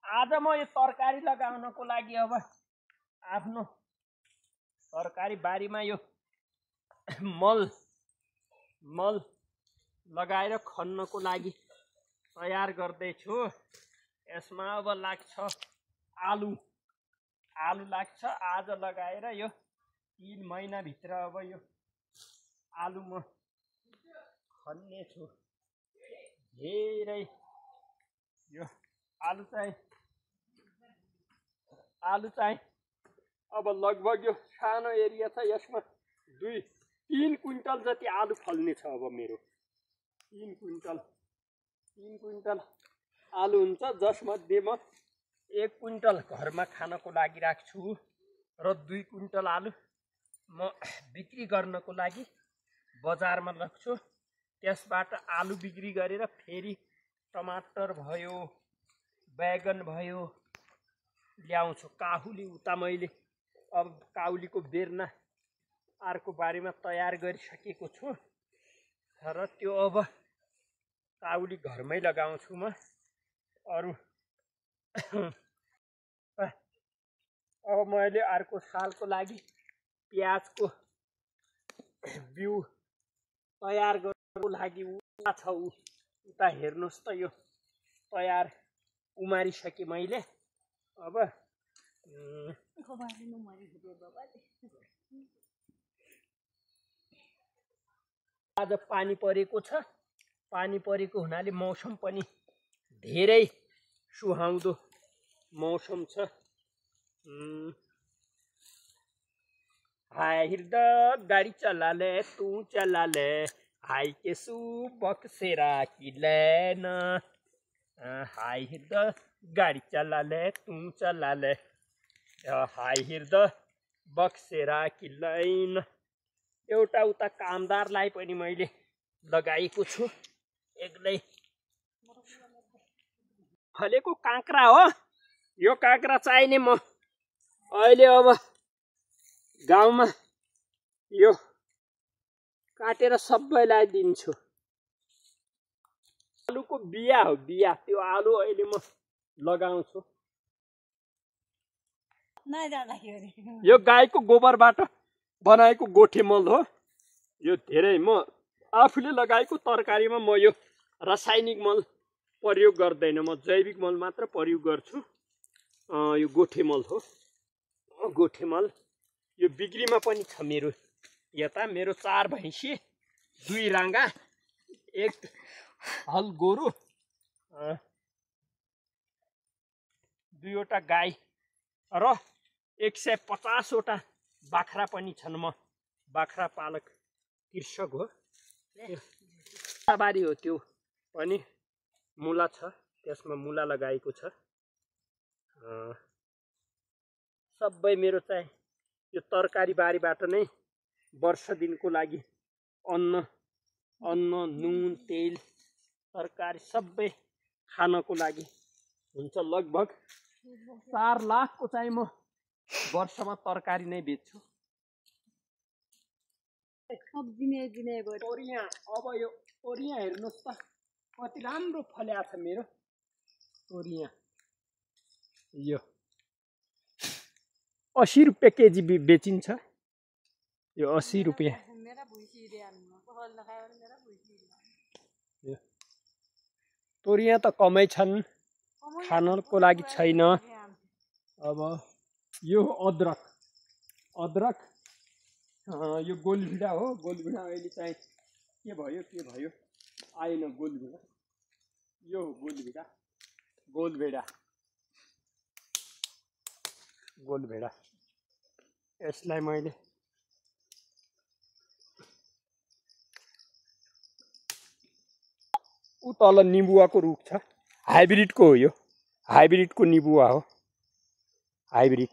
आज म यो तरकारी लगाउनको लागि अब आफ्नो तरकारी बारीमा यो मल लगाएर खन्नको लागि तयार गर्दैछु। यसमा अब लाग्छ आलु लाग्छ। आज लगाएर यो 3 महिनाभित्र अब यो आलु म खन्ने छु। धेरै यो आलु चाहिँ अब लगभग यो सानो एरिया छ, यसमा 2-3 क्विन्टल जति आलु फल्ने छ। अब मेरो 3 क्विन्टल आलु हुन्छ, जसमध्ये म 1 क्विन्टल घरमा खानको लागि राख्छु र 2 क्विन्टल आलु म बिक्री गर्नको लागि बजारमा लग्छु। त्यसबाट आलु बिक्री गरेर फेरि टमाटर भयो, बैगन भयो ल्याउँछु। काहुली उता मैले अब काउलीको बेर्ना अर्को बारीमा तयार गरिसकेको छु र त्यो अब काउली घरमै लगाउँछु म। अरू अब मैले अर्को सालको लागि प्याजको बिउ तयार गर्नको लागि उता हेर्नुहोस् त, यो तयार उमारिसकेँ मैले। अब आज पानी परेको छ। पानी परेको हुनाले मौसम पनि धेरै सुहाउँदो मौसम छ। हाय हिर्द गाडी चला ले तू चला ले, हाय के सु बक्सेरा की लैन। हाय हिर्द गाडी चला ले तू चला ले, हाय हिर्द बक्सेरा की लैन। एउटा उता कामदारलाई पनि मैले लगाएको छु। एक्लै फलेको काँक्रा हो यो। काँक्रा चाहिने म अहिले अब गाउँमा यो काटेर सबैलाई दिन्छु। आलुको बिया हो, बिया। त्यो आलु अहिले म लगाउँछु। यो गाईको गोबरबाट बनाएको गोठे मल हो। यो धेरै म आफूले लगाएको तरकारीमा म यो रासायनिक मल प्रयोग गर्दैन, म जैविक मल मात्र प्रयोग गर्छु। यो गोठे मल हो, गोठे मल। यो बिक्रीमा पनि छ मेरो यता। मेरो 4 भैँसी, 2 राँगा, 1 हल गोरु, 2 वटा गाई र 150 वटा बाख्रा पनि छन्। म बाख्रा पालक कृषक हो। बारी हो त्यो पनि। मुला छ, त्यसमा मुला लगाएको छ। सबै मेरो चाहिँ यो तरकारी बारीबाट नै वर्ष दिनको लागि अन्न नुन तेल तरकारी सबै खानको लागि हुन्छ। लगभग 4 लाखको चाहिँ म वर्षमा तरकारी नै बेच्छु। तोरिया, अब यो तोरिया हेर्नुहोस् त कति राम्रो फल्या छ मेरो तोरिया। यो 80 रुपियाँ केजी बेचिन्छ। यो 80 रुपियाँ। तोरिया त कमै छन्, खानको लागि छैन। अब यो अदरक यो गोलभिडा हो। गोलभिडा अहिले चाहिँ के भयो आएन गोलभिडा। यो हो गोलभेडा। यसलाई मैले उ तल निबुवाको रुख छ, हाइब्रिडको हो यो। हाइब्रिडको निबुवा हो, हाइब्रिड।